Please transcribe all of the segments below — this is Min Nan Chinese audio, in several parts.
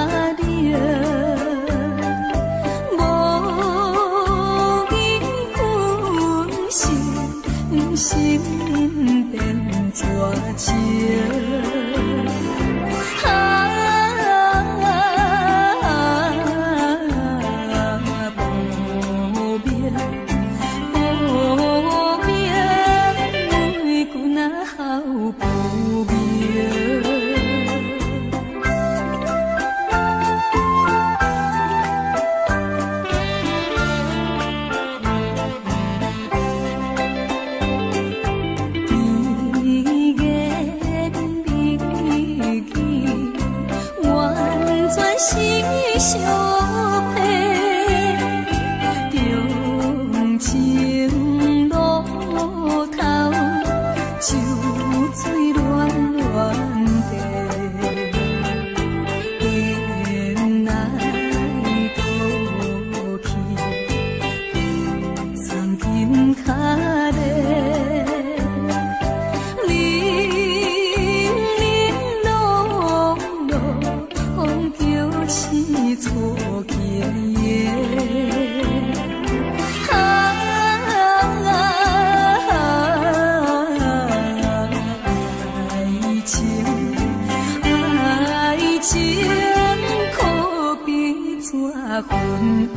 冷，無緣分心，心變絕情。啊，無名無名，玫瑰若好不明。甜言蜜語，完全是相騙。長情路頭，酒醉亂亂地，颠來倒去，送金跤咧。零零落落，叫醒錯經營。啊，愛情，愛情可比紙雲煙。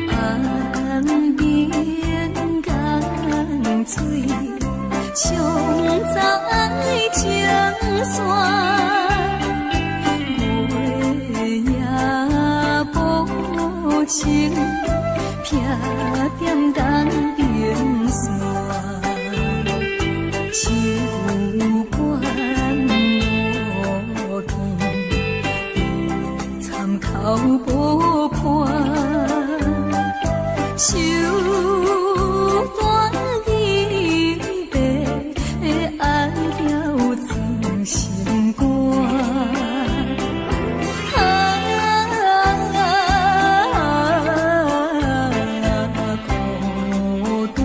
岸邊江水，沖走愛情線，月夜無情，避踮東邊山。酒館無見，參口無伴。手段銀白，愛了裝心肝。啊，孤單，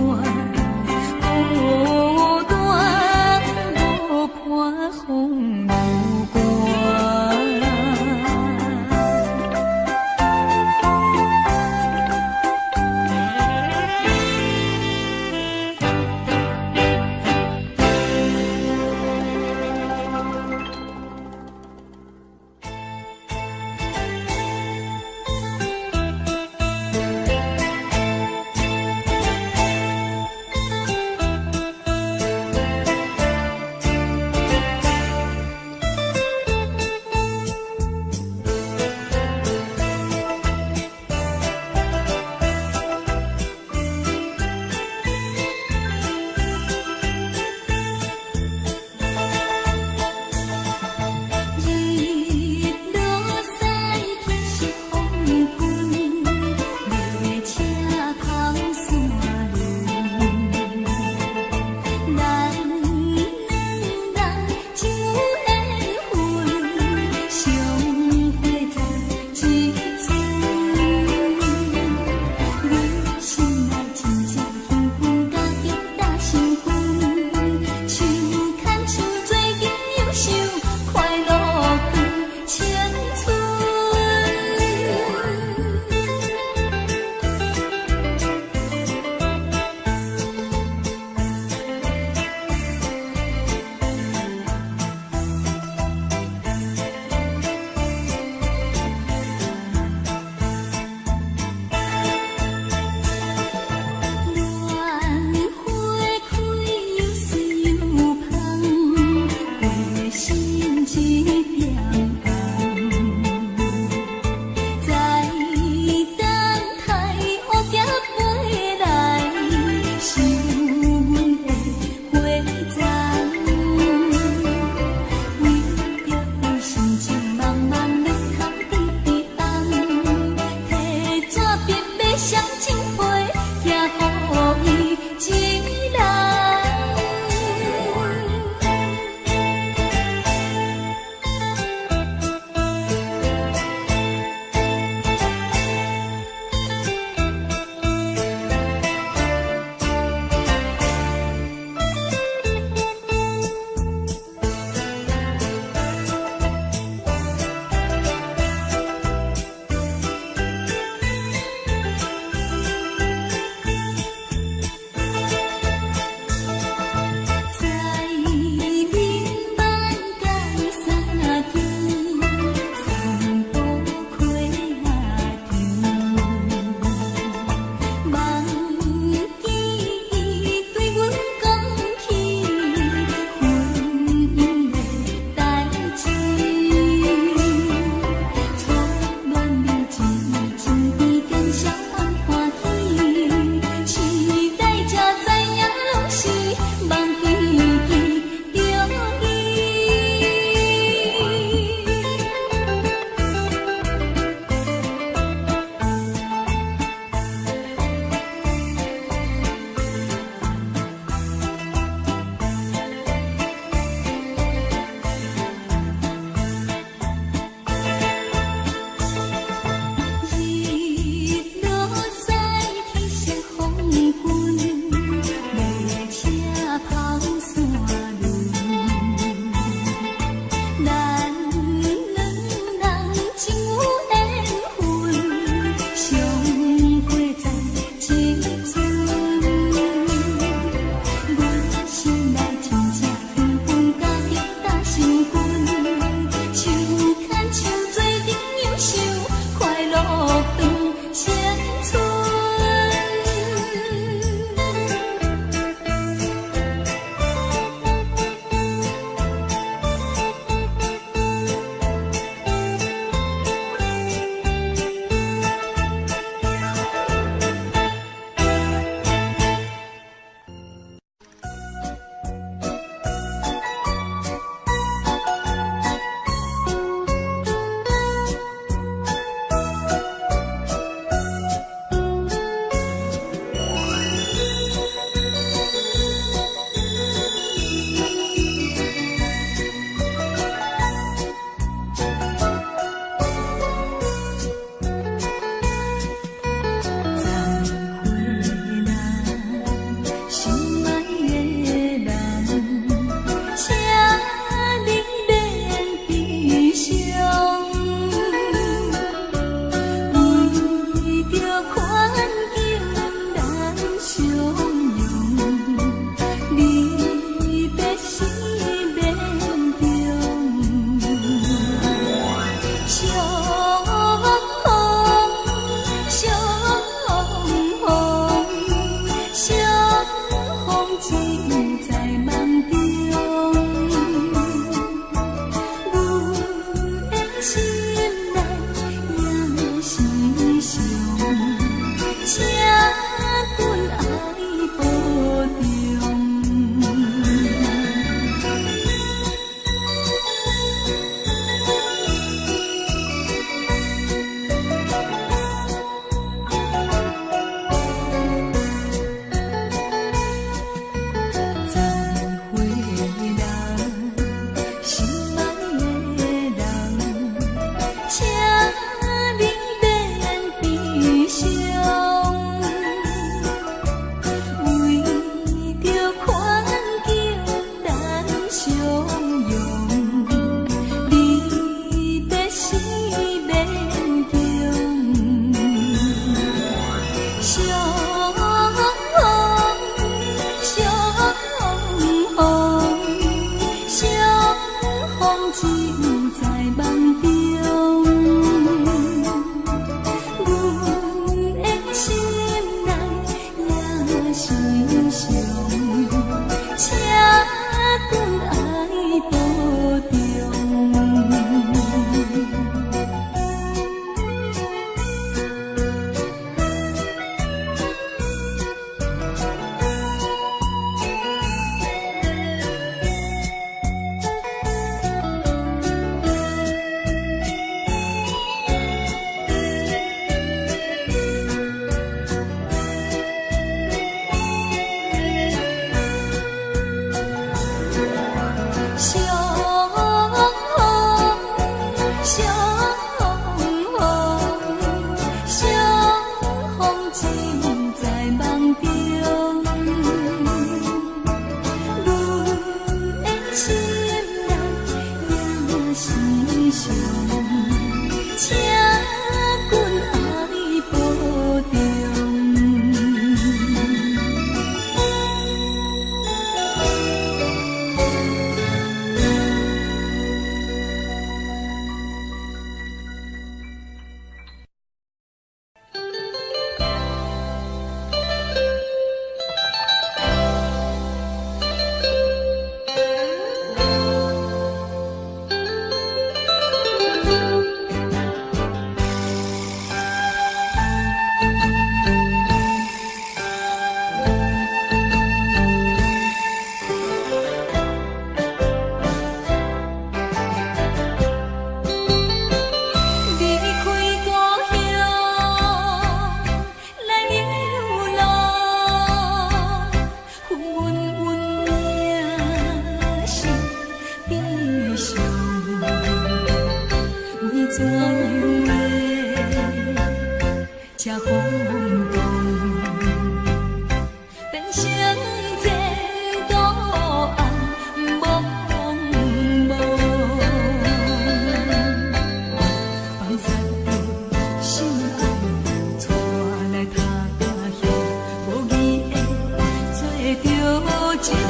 望記記著伊。日落西，天色黃昏，馬車跑。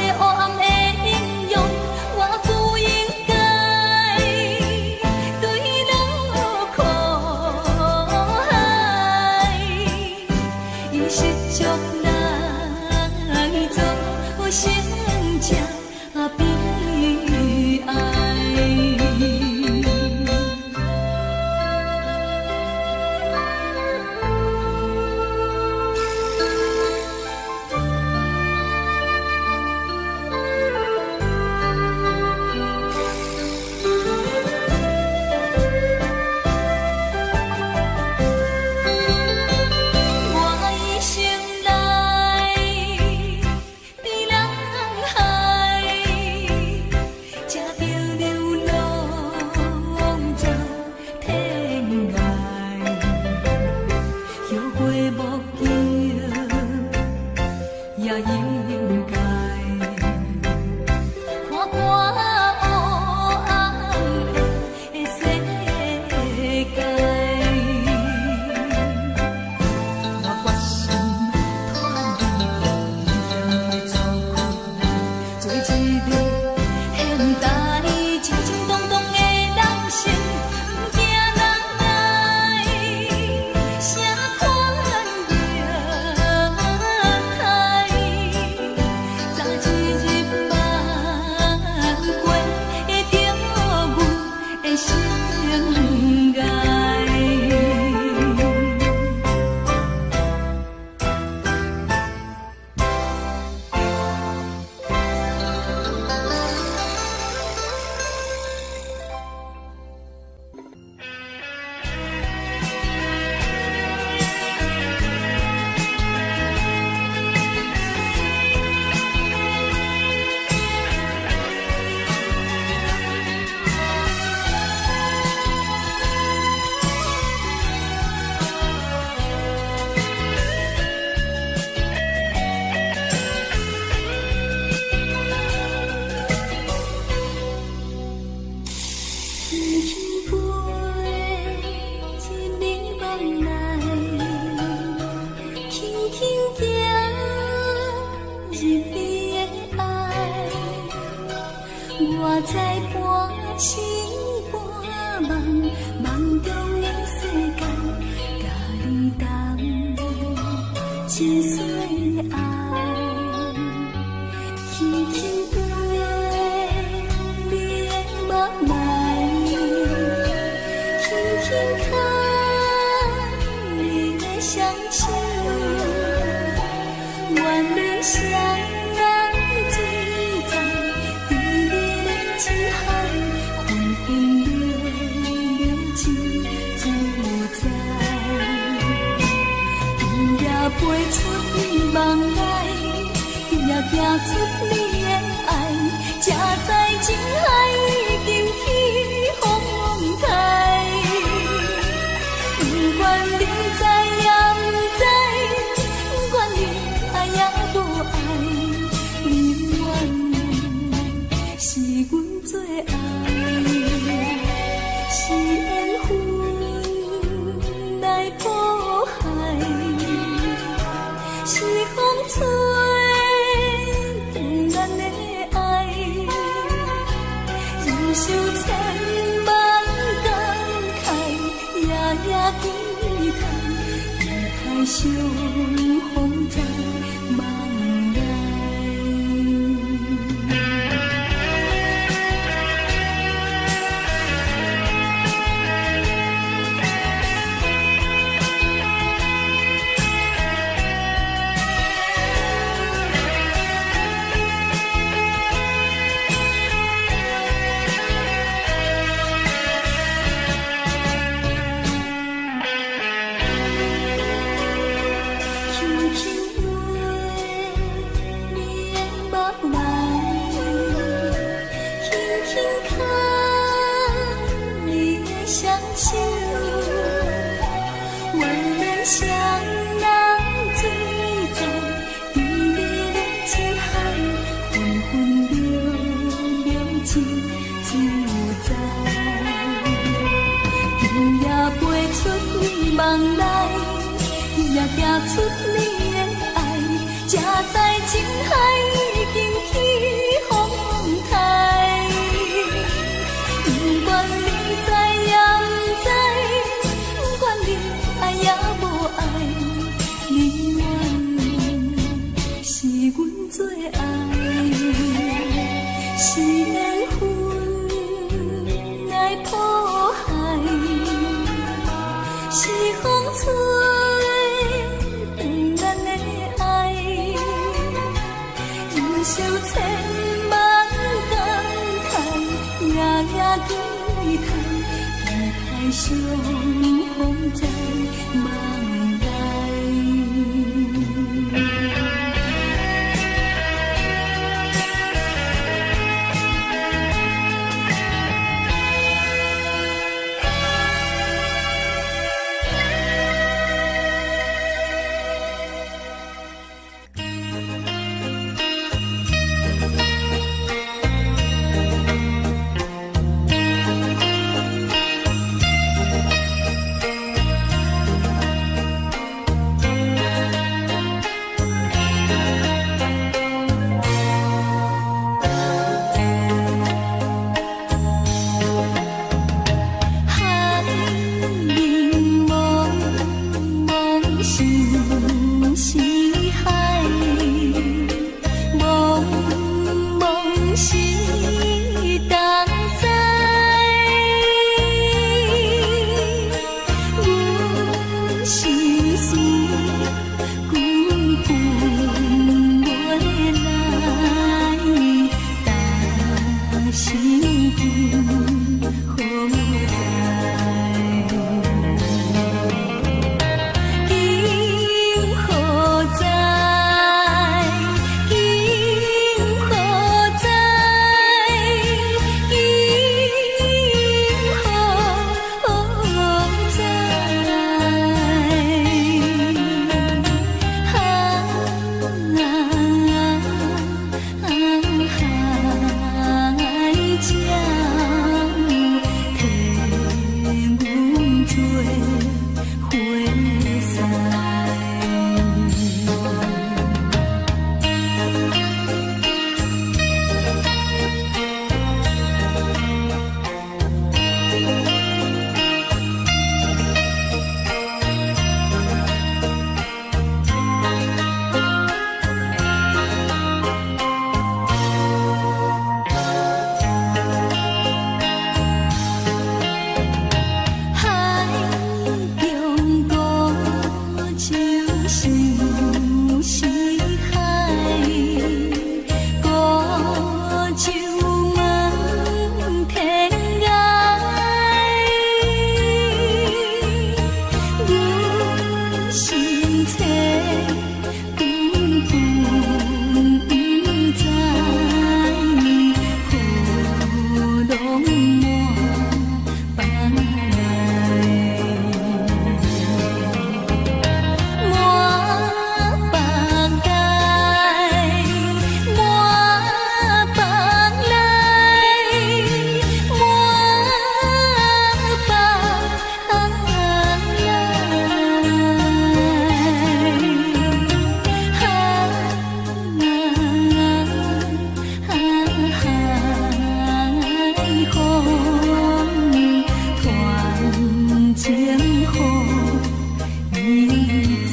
个黑暗的英勇，我不應該坠落苦海，以失足來做成這悲哀。我一生來佇人海，吃著流浪走天涯，後悔莫及也應該。看看黑暗的世界。我決心脫離危險的走開，做一个現代衝衝動動的人生，毋驚人愛啥款形態，早一日晚過著阮的生涯。輕輕飛入你夢內，輕輕行入你的愛。我知半醒半夢，夢中的世界，佮你同一世愛。輕輕飛你的夢內，輕輕牽你的雙手，願你雙眼醉在甜蜜的情海，分分秒秒真自在。今夜飛出你夢內，今夜行出你的愛，才知情海已經起風台。不管你知也毋知，不管你愛也無愛，你永遠是阮最愛，是緣分來譜海，是風吹斷咱的愛，忍受千萬感慨，夜夜期待，期待相逢在夢內。輕輕飛你的夢內，輕輕牽你的雙手，願咱雙人醉在甜蜜的情海，分分秒秒真自在。今夜飛出你夢內，今夜行出你的愛，才知情海已經起。是緣分來破海，是風吹斷咱的愛，人生千萬感慨，夜夜期待，期待相逢在夢內。海面茫茫心是海，茫茫是東西。阮心事久久袂來，但心情何在？今何在？今何在？今何在？啊海鸟替阮做伙婿。海中孤舟相四海，孤舟望天涯。阮心切久久不知，何浪满北來。滿北來，滿北來，滿北來。海風傳情予伊知。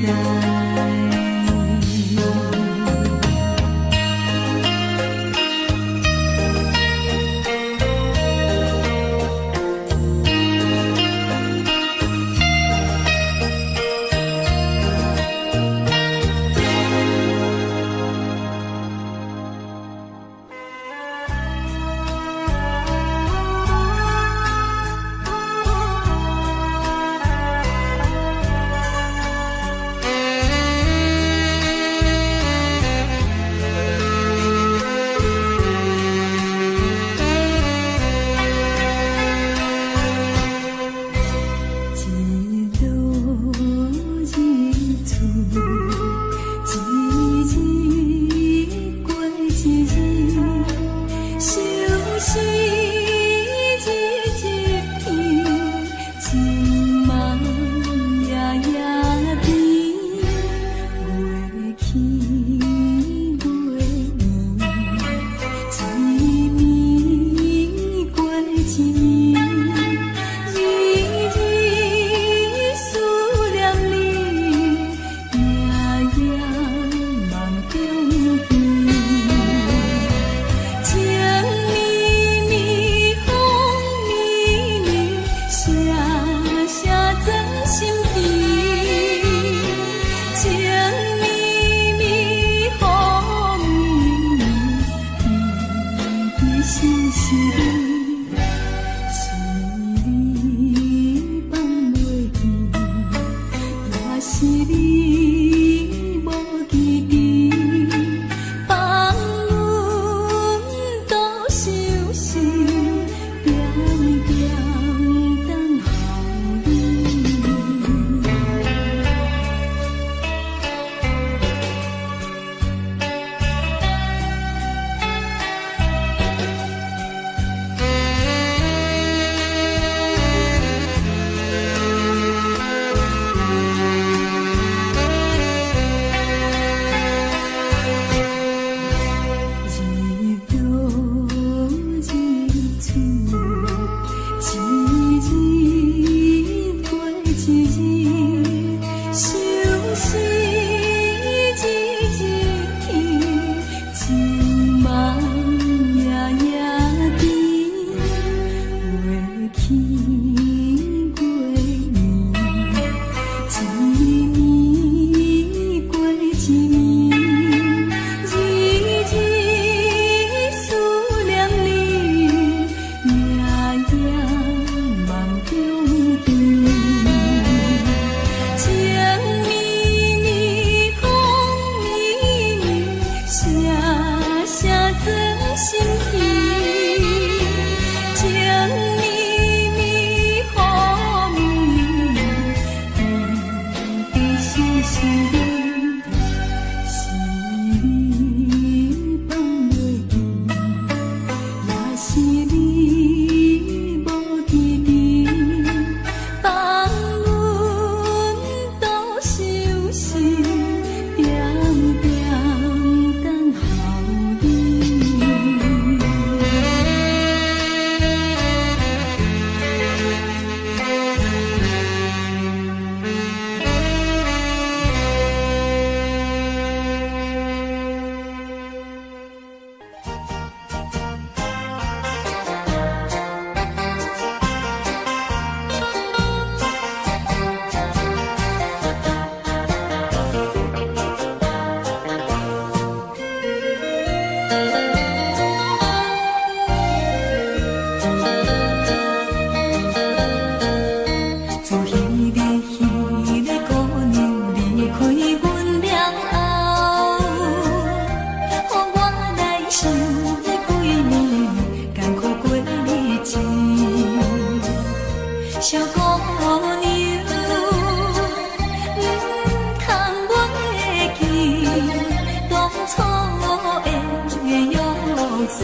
一落日出，一日過一日，相思日日甜，一夢夜夜甜。月去月圓，一暝過一暝，日日思念你，夜夜夢中見。情心意，情綿綿雨綿綿，甜甜是你，是你放袂記，也是你無記得，放阮倒相思，點點等候你。自彼个姑娘離開阮了後，予我來想彼幾暝艱苦過日子。小姑娘，毋通袂記當初的約束。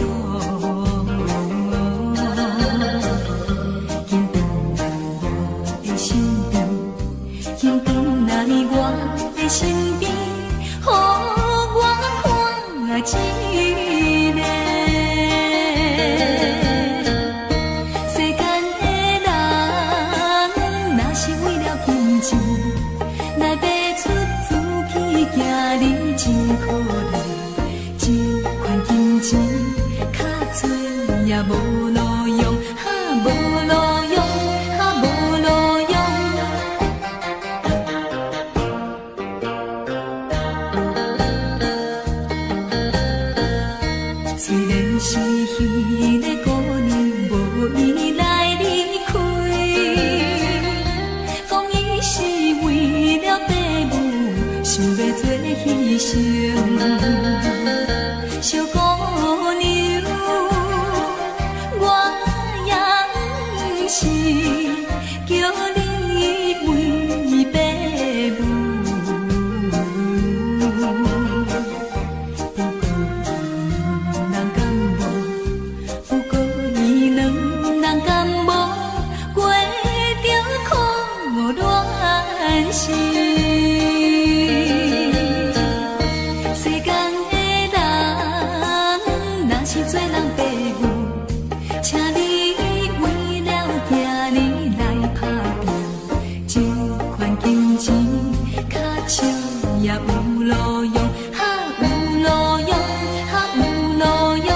緊轉來我的身邊，緊轉來我的身邊，予我看一下。世間的人，若是為了金錢，來賣出自己囝兒，真可憐。這款金錢較濟也無路用，哈無路用，哈無路用。雖然是彼个姑娘無意來離開，講伊是為了爸母，想欲做犧牲。小姑娘，我也毋是叫你為爸母，不過伊兩人敢無？不過伊兩人敢無過著苦戀心？世間的人，若是做人爸母，請你為了囝兒來打拼，這款金錢較少也有路用，哈有路用，哈有路用。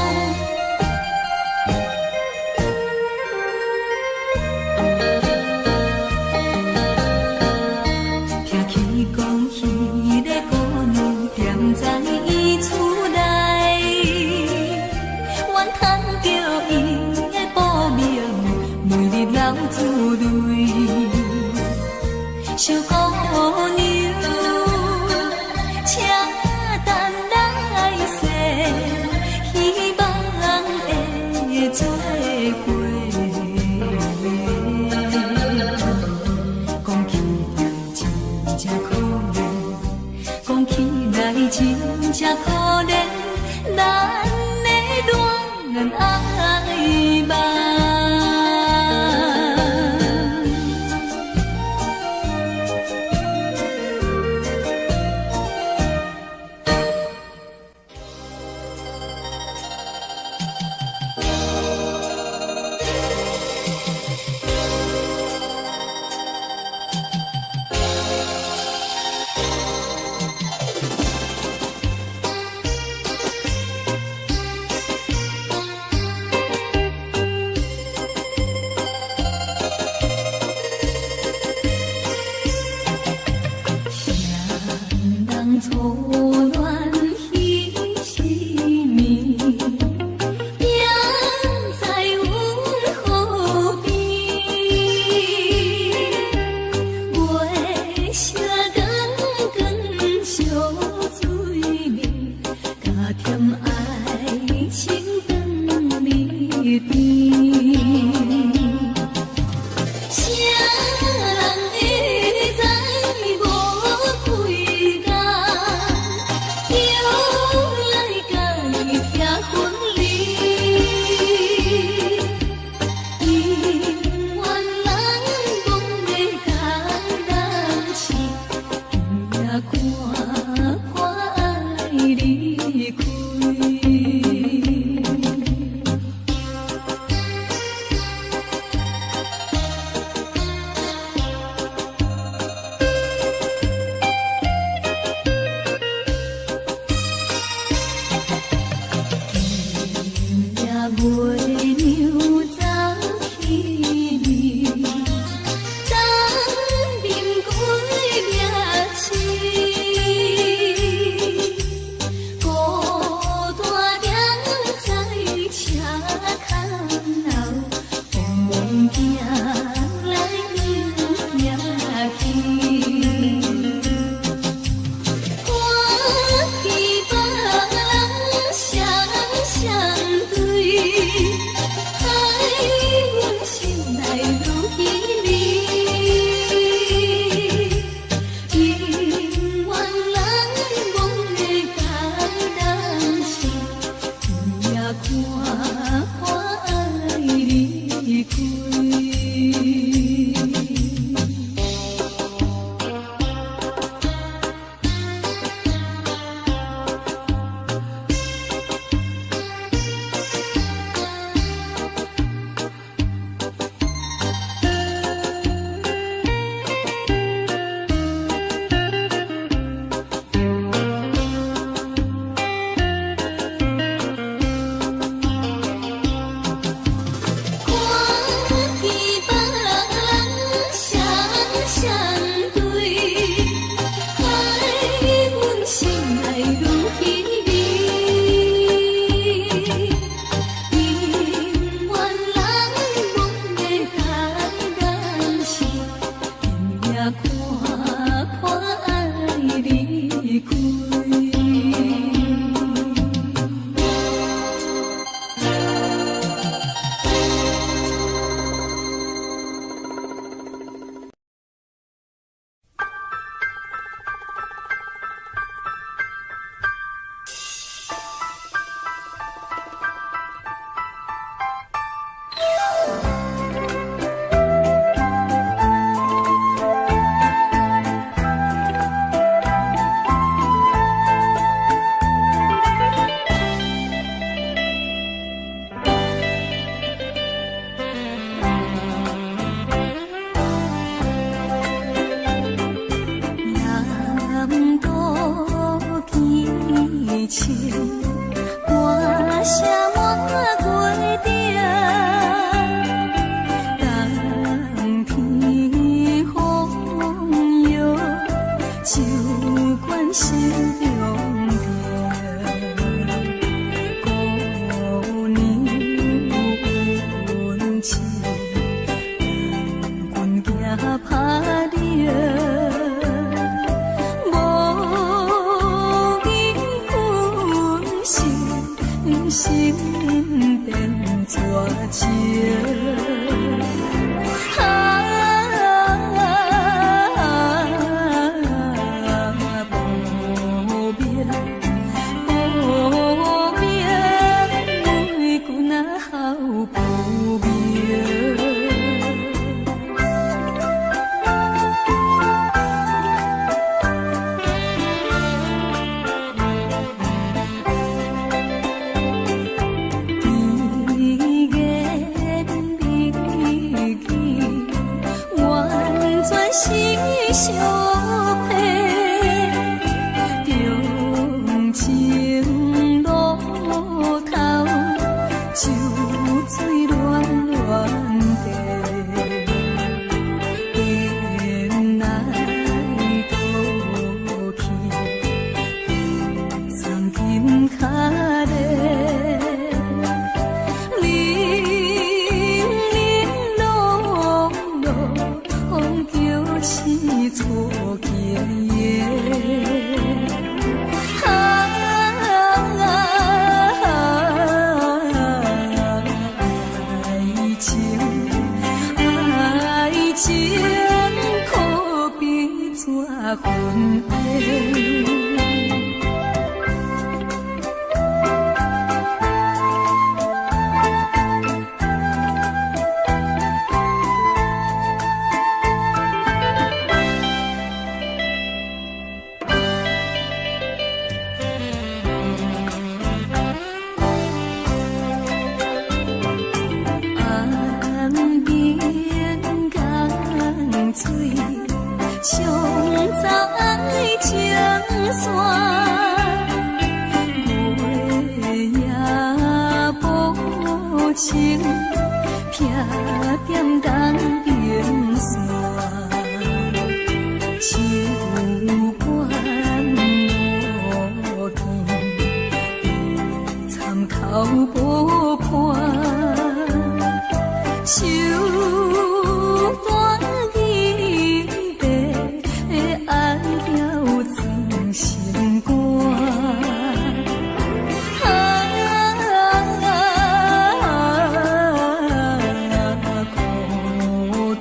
聽起講，彼个姑娘踮在伊厝內，怨嘆著伊的薄命，每日流珠淚。小姑娘，請等來世，希望會做伙。講起來真正可憐，講起來真正可憐，咱的戀愛夢。邊。誰人會知無幾工，又來共伊拆分離。姻緣人罔會共人試，今夜看破愛離開。今夜月娘走去暝，東面鬼名字，孤單行在車空後，茫茫行來又行去。看見別人雙雙對，害阮心內愈稀微。姻緣人罔會共人試，今夜看破愛離開。看見別人雙雙對，害阮心內愈稀微。姻緣人罔會共人試，今夜看破愛離開。南渡见情，歌声满月顶，冬天风雨，酒灌心中病。姑娘有恩情，郎君行拍冷。无缘分心，心变绝情。啊，无名无名，为君仔好浮名。甜言蜜語，情，避踮東平山。手管無見，參口無伴，手段銀白，安調裝心肝。啊，孤單。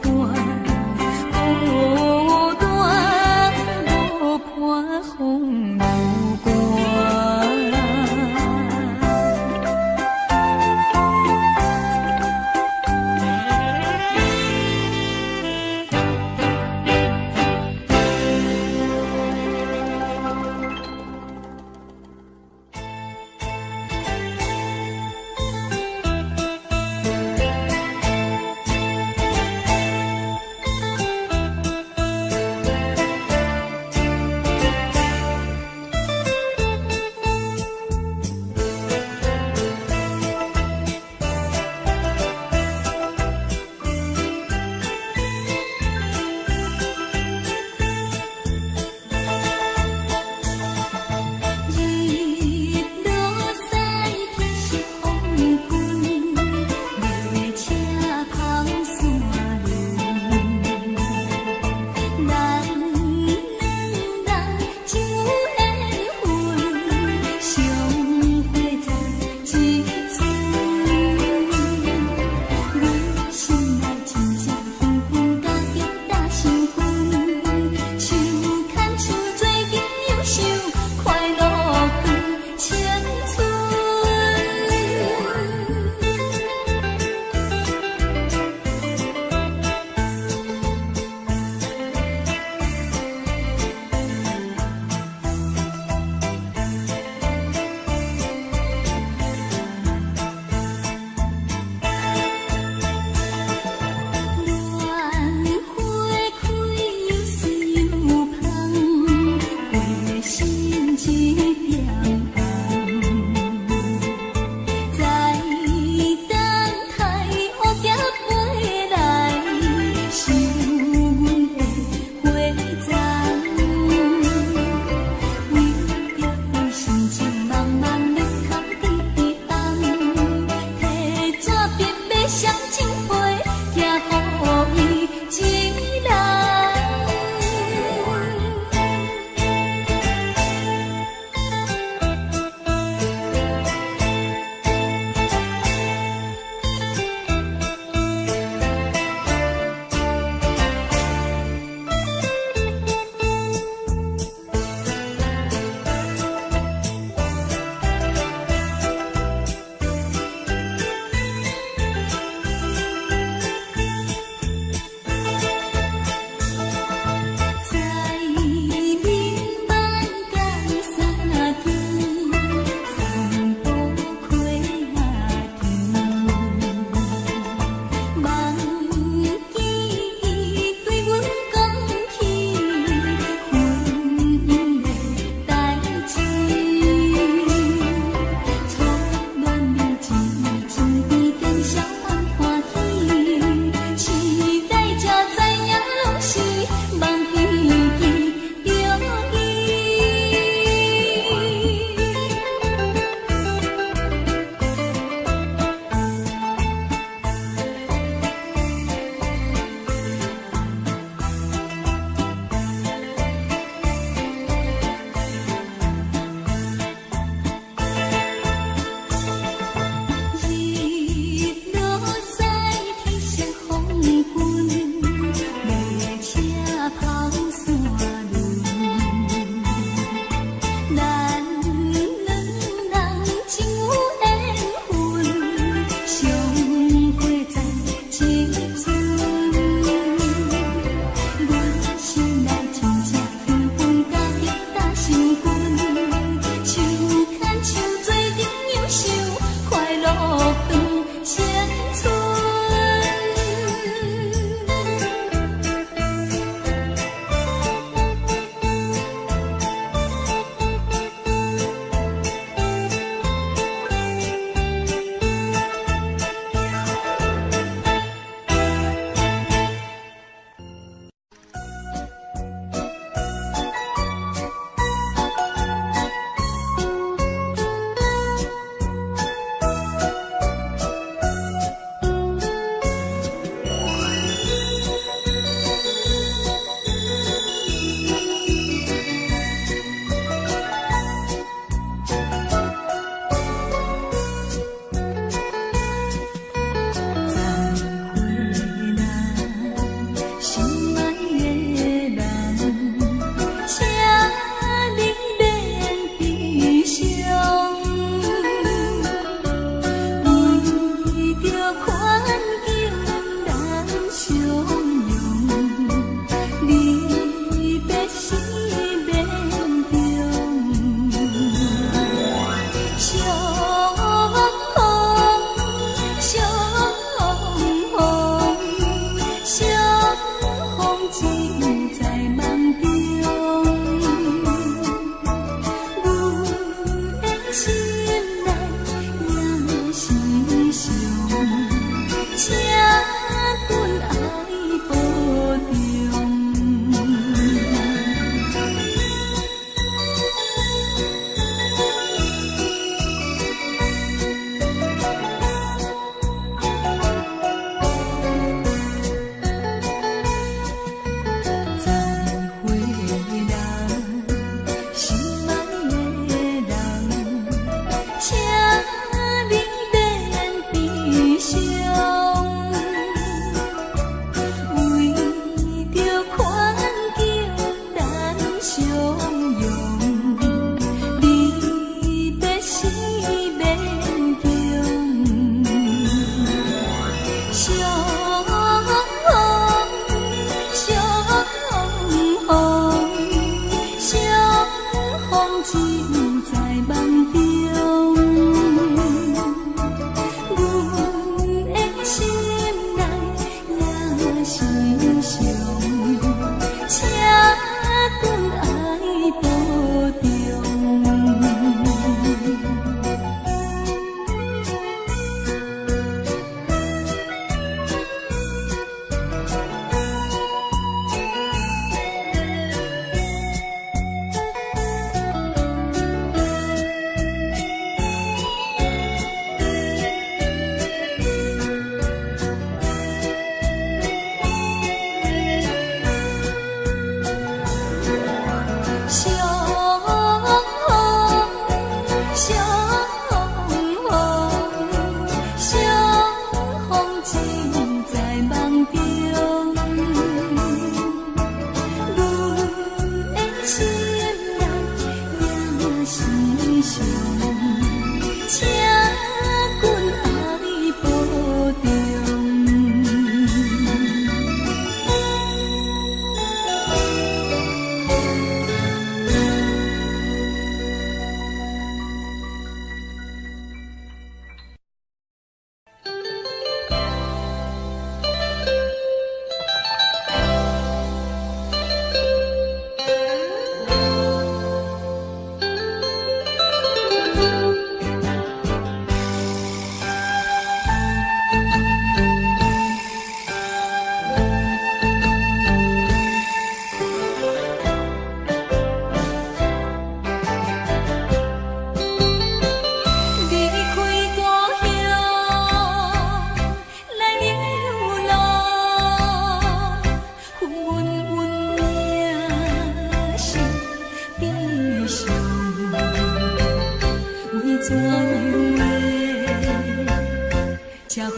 才風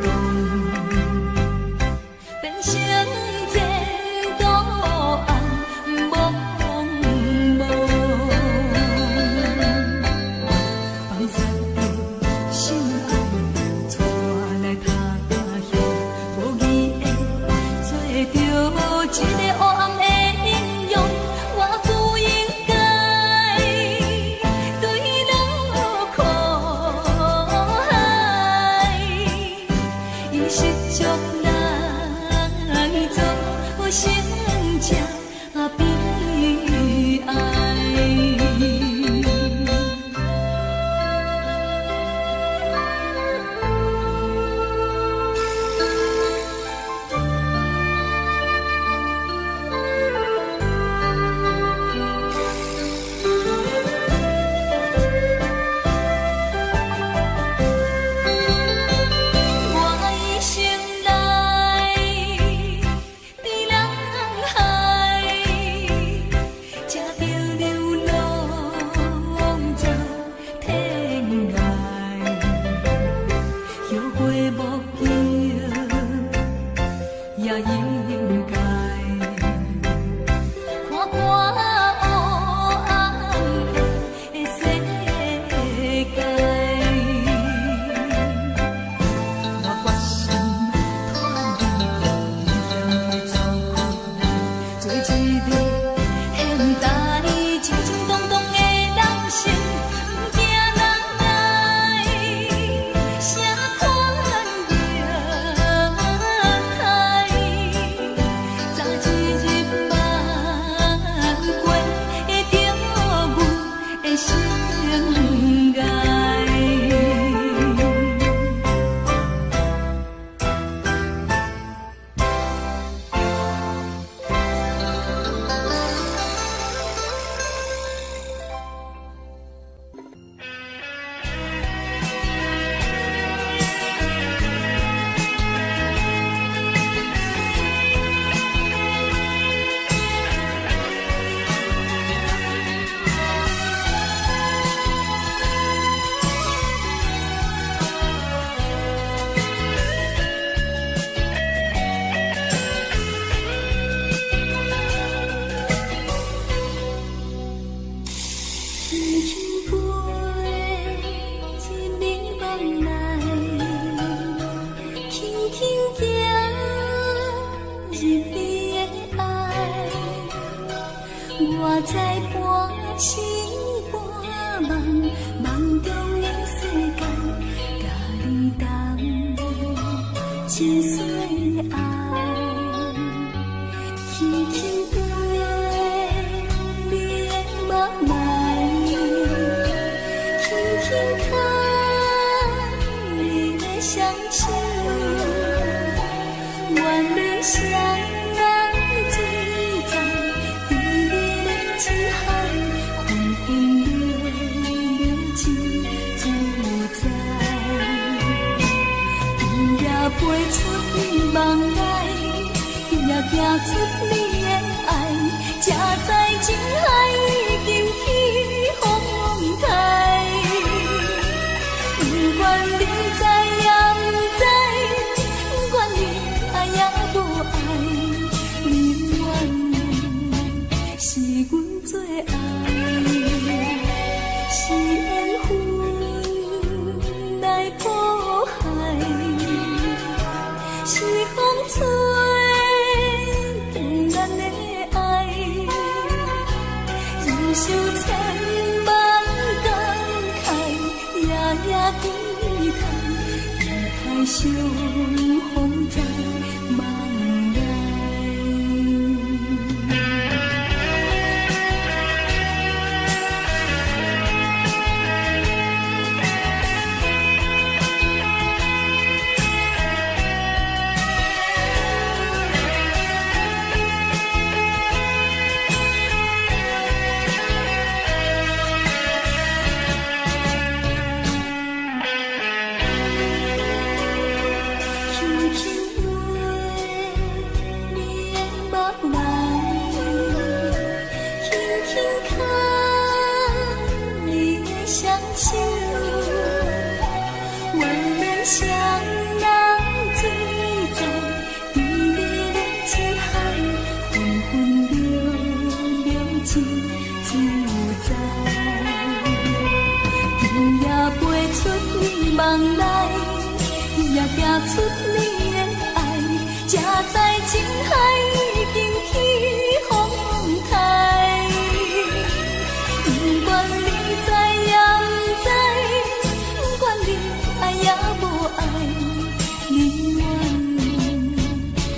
動，變成前途暗濛濛。放殺著心愛，帶來讀戲，無義的做著一个黑暗的英雄，我不應該墜落苦海，以失足來做成這悲哀。我一生來佇人海，吃著流浪走天涯，後悔莫及也應該。看看黑暗的世界。我決心脫離危險的走開，做一个現代衝衝動動的人生，毋驚人來啥款虐待。早一日晚過著阮的生涯。輕輕飛入你夢內，輕輕行入你的愛，我知半醒半夢，夢中的世界，佮你同一世愛。輕輕飛你的夢內，輕輕牽你的雙手，願你雙眼存在甜蜜的情海，分分秒秒真自在。今夜飛出你夢內，今夜行出你的愛，才知情海已經起風台。不管你知也毋知，不管你愛也無愛，你永遠是阮最愛，是緣分來譜海，是風吹變咱的愛，人生千萬感慨，夜夜期待，期待相逢在夢內。輕輕飛出你的愛，才知情海已經起風颱。不管你知也毋知，不管你愛也無愛，你永遠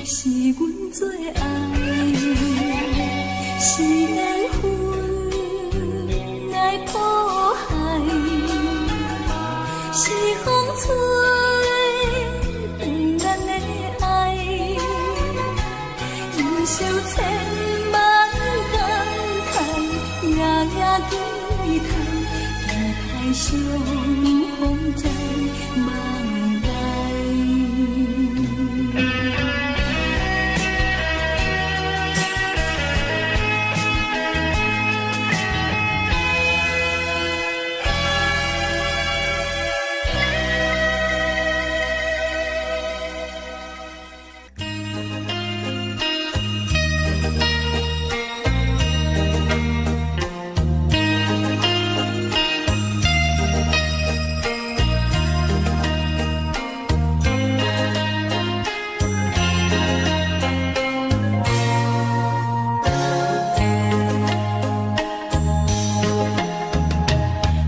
是阮最愛，是緣分來譜海，是風吹斷咱的愛，忍受千萬感慨，夜夜期待，期待相逢在夢內。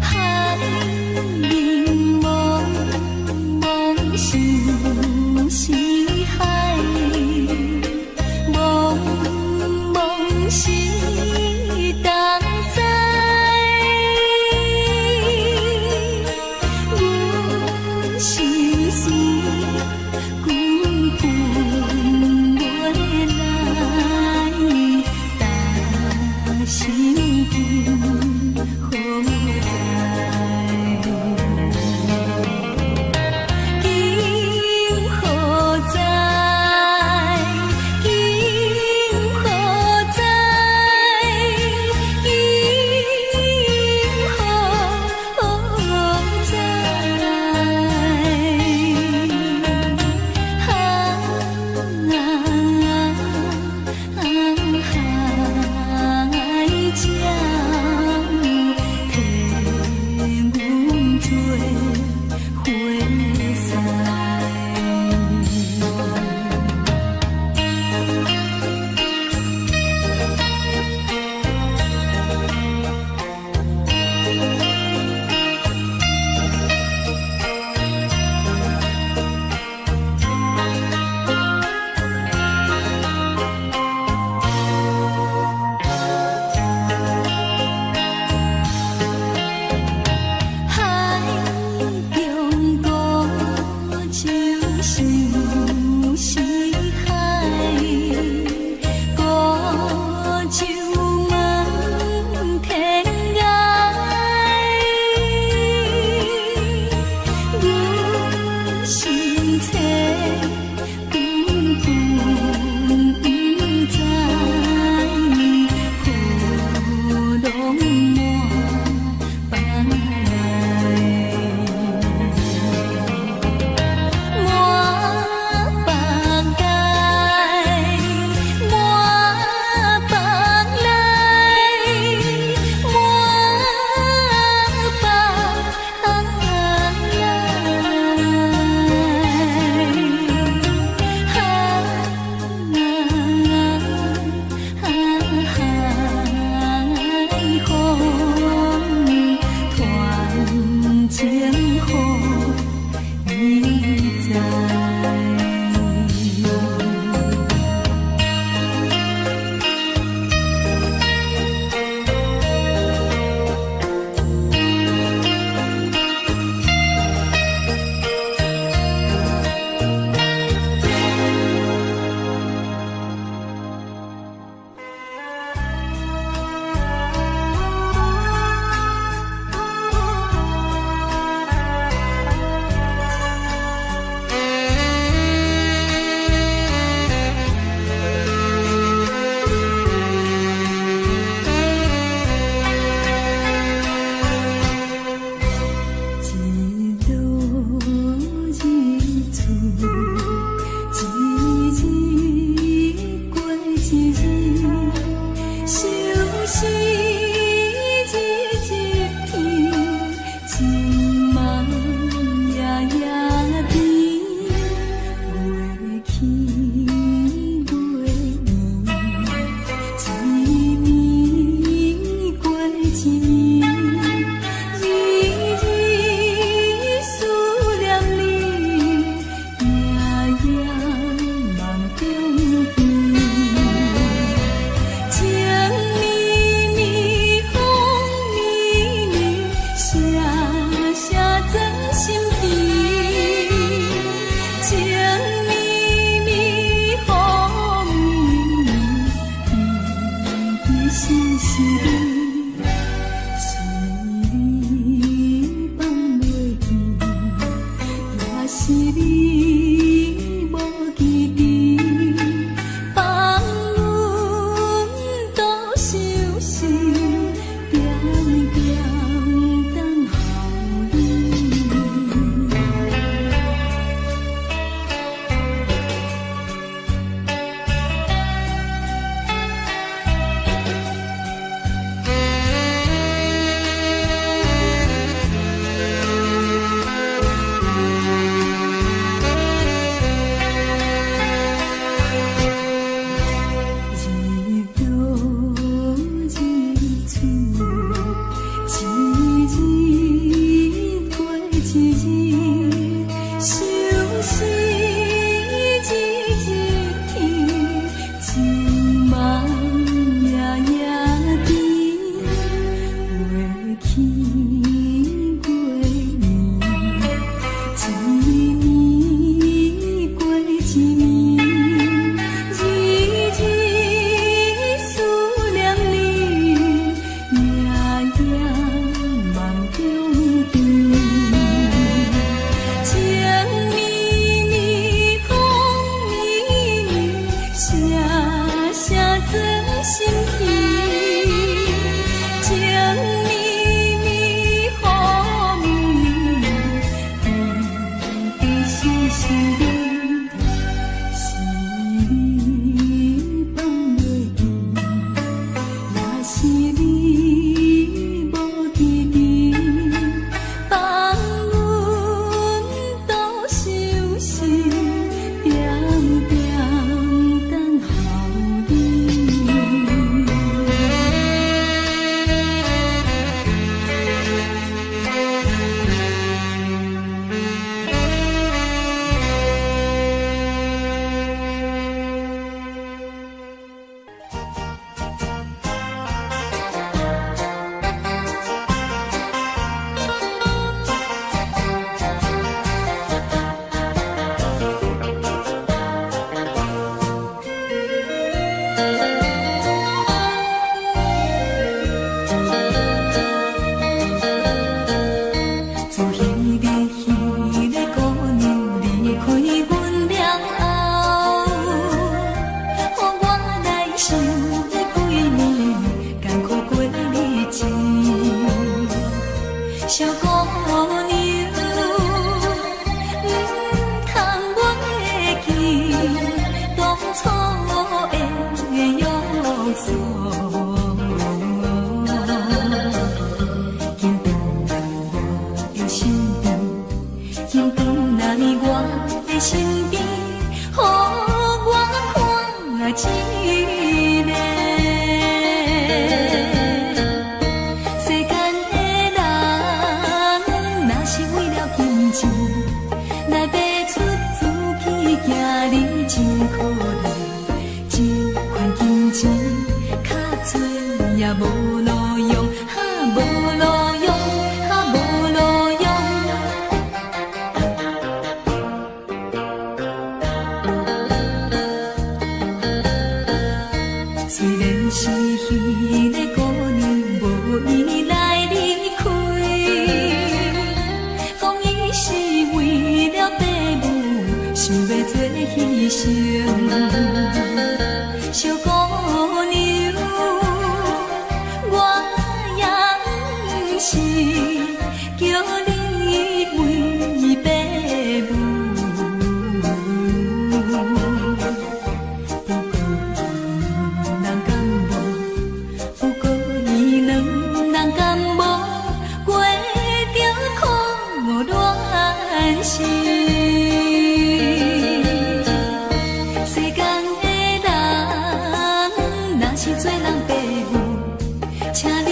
海面茫茫心是海，茫茫是東西。阮心事久久袂來，但心情何在？今何在？今何在？今何在？你無記得，放阮獨相思，點點等候你。日落日出，一日過一日，相思日日甜，情夢夜夜甜，月去月圓，一暝過一暝，日日思念你，夜夜夢中見。情綿綿，風綿綿，聲聲鑽心脾。情綿綿，雨綿綿，甜甜絲絲你，是你放袂記，也是你無記得，放阮獨相思，點點等候你。自彼个姑娘離開阮了後，予我來想欲幾暝艱苦過日子。小姑娘，毋通袂記當初的約束。緊轉來我的身邊，緊轉來我的身邊，予我看一下。世間的人，若是為了金錢來賣出自己，行你真可憐。這款金錢較濟也無路用，哈無路用，哈無路用。雖然是彼个姑娘無意來離開，講伊是為了爸母，想欲做犧牲。小姑娘，我也毋是叫你為爸母。不過伊兩人敢無？不過伊兩人敢無過著苦戀心？世間的人，若是做人爸母，請你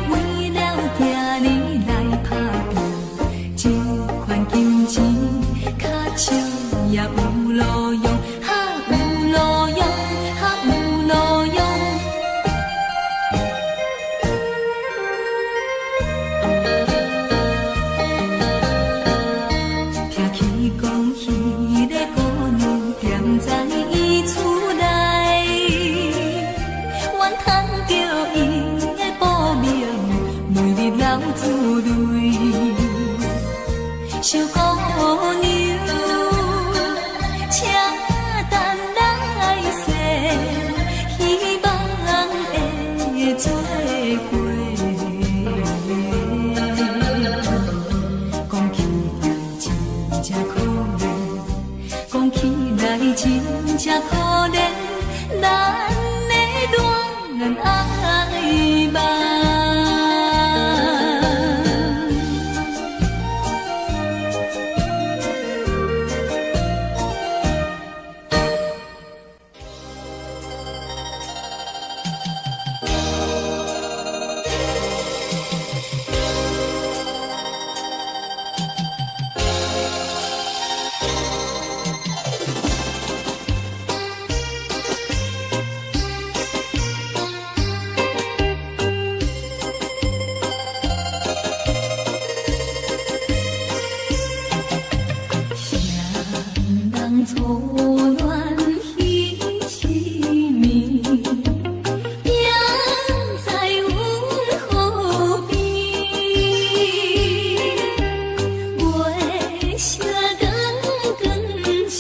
為了囝兒來打拼，這款金錢較少也有路用，哈有路用，哈有路用。聽起講，彼个姑娘踮在伊厝內，怨嘆著伊的薄命，每日流珠淚。小姑娘，真正可憐，咱的戀愛夢。誰人初戀彼一暝，行在阮河邊，月色光光相